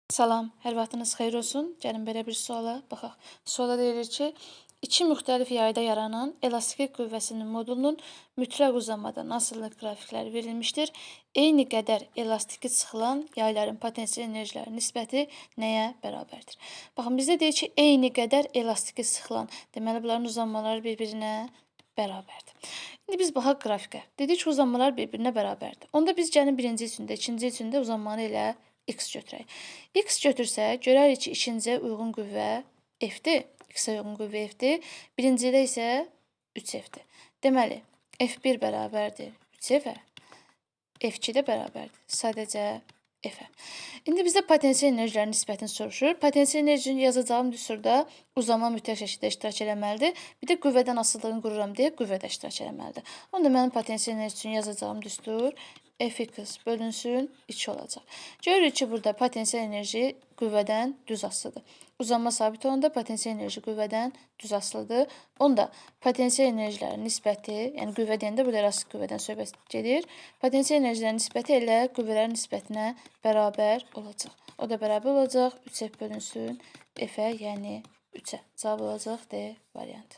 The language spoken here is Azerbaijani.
Salam, hər vaxtınız xeyir olsun. Gəlin belə bir suala baxaq. Sualda deyilir ki, iki müxtəlif yayda yaranan elastiklik qüvvəsinin modulunun mütləq uzanmadan asılılıq qrafikləri verilmişdir. Eyni qədər elastiki çıxılan yayların potensial enerjiləri nisbəti nəyə bərabərdir? Baxın, bizdə deyir ki, eyni qədər elastiki sıxılan, deməli bunların uzanmaları bir-birinə bərabərdir. İndi biz baxaq qrafikə. Dedik ki, uzanmalar bir-birinə bərabərdir. Onda biz gəlin birinci üçün də, ikinci üçün də uzanmanı elə x götürək. X götürsək, görərik ki, ikinciyə uyğun qüvvə F-dir. X-ə uyğun qüvvə F-dir. Birincidə isə 3F-dir. Deməli, F1 bərabərdir 3F-ə, F2 də bərabərdir sadəcə F-ə. İndi bizdə potensial enerjilərin nisbətini soruşur. Potensial enerjini yazacağım düsturda uzanma mütləq şəkildə iştirak eləməlidir. Bir də qüvvədən asılılığını qururam deyə qüvvə də iştirak eləməlidir. Onda mənim potensial enerji üçün yazacağım düstur Fx bölünsün 2 olacaq. Görürük ki, burada potensial enerji qüvvədən düz asılıdır. Uzanma sabit olanda potensial enerji qüvvədən düz asılıdır. Onda potensial enerjilərin nisbəti, yəni qüvvə deyəndə burada elastik qüvvədən söhbət gedir. Potensial enerjilərin nisbəti elə qüvvələrin nisbətinə bərabər olacaq. O da bərabər olacaq 3F bölünsün F-ə, yəni 3-ə. Cavab olacaq D variantı.